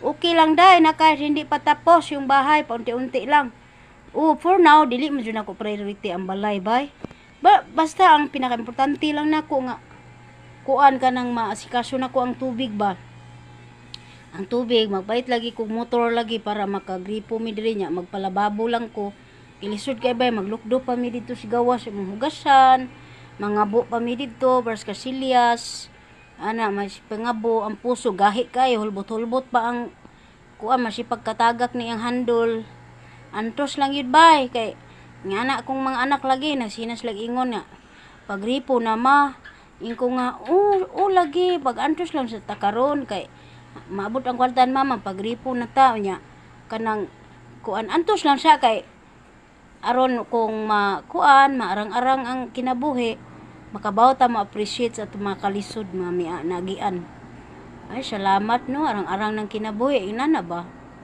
Okay lang day na kahit hindi pa tapos yung bahay, paunti-unti lang. Oh, for now dili man jud nako priority ang balay, bay. Basta ang pinakaimportante lang nako nga kuan ka nang maasikaso nako ang tubig ba. Ang tubig, magpalit lagi kog motor lagi para makagripo mi diri nya, magpalababo lang ko. Ilisod kay bay, maglukdo pa mi dito sa gawas, imong hugasan, mangabo pa mi dito, bras kasilyas, ana, mas pangabo, ang puso, gahi kayo, hulbot-hulbot pa ang kuan, masipag katagak ni ang handol. Antos lang yun bay, kay nga anak kong mga anak lagi, nagsinas lagi ingon nga, pagripo na ma, ingko nga, oh, lagi, pag antos lang sa takaron, kay maabot ang kwartan mama, pagripo na tao niya, kanang kuan, antos lang siya kay aron kung makuan, maarang-arang ang kinabuhi, makabaw ta ma-appreciate sa atong mga kalisod mga nagian. Ay, salamat no, arang-arang ng kinabuhi, inana ba?